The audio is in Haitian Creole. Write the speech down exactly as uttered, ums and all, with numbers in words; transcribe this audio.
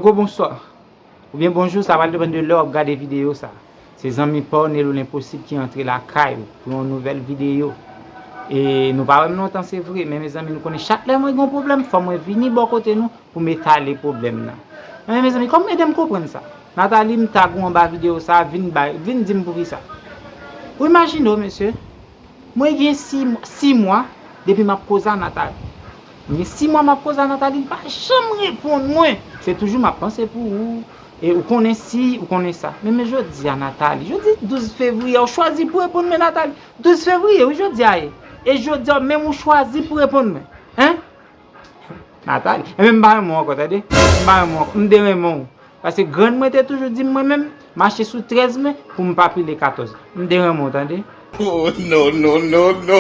Gwo bonswa oubyen bonjou, sa pral depann de lè w ap gade videyo sa. Se zanmi pa w Nelo Lenposib ki antre lakay ou pou yon nouvèl videyo. E nou pa wè m lontan, se vre, men mezanmi, nou konnen chak lè mwen gen yon pwoblèm, fò mwen vini bò kote nou pou m etale pwoblèm nan. Men mezanmi, kòman, ede m konprann sa? Nathalie, m tag ou anba videyo sa, vin bay, vin di m poukisa. Ou imajine w, mesye, mwen gen sis mwa depi m ap koze a Nathalie. Mwen gen sis mwa m ap koze a Nathalie, li pa janm reponn mwen. Se toujou m ap panse pou ou. E ou konnen si, ou konnen sa. Men, men jodi a, Nathalie, jodi douz fevriye, ou chwazi pou reponn mwen, Nathalie. Douz fevriye, wi, jodi a ye. E jodi a, menm ou chwazi pou reponn mwen. Hein? Nathalie. Enben, m pa renmen w ankò, tande. M pa renmen w ankò. M derenmen w. Paske grann mwen te toujou di m, mwen menm, mache sou trèz men pou m pa pile katòz. M derenmen w, tande. Oh, no, no, no, no.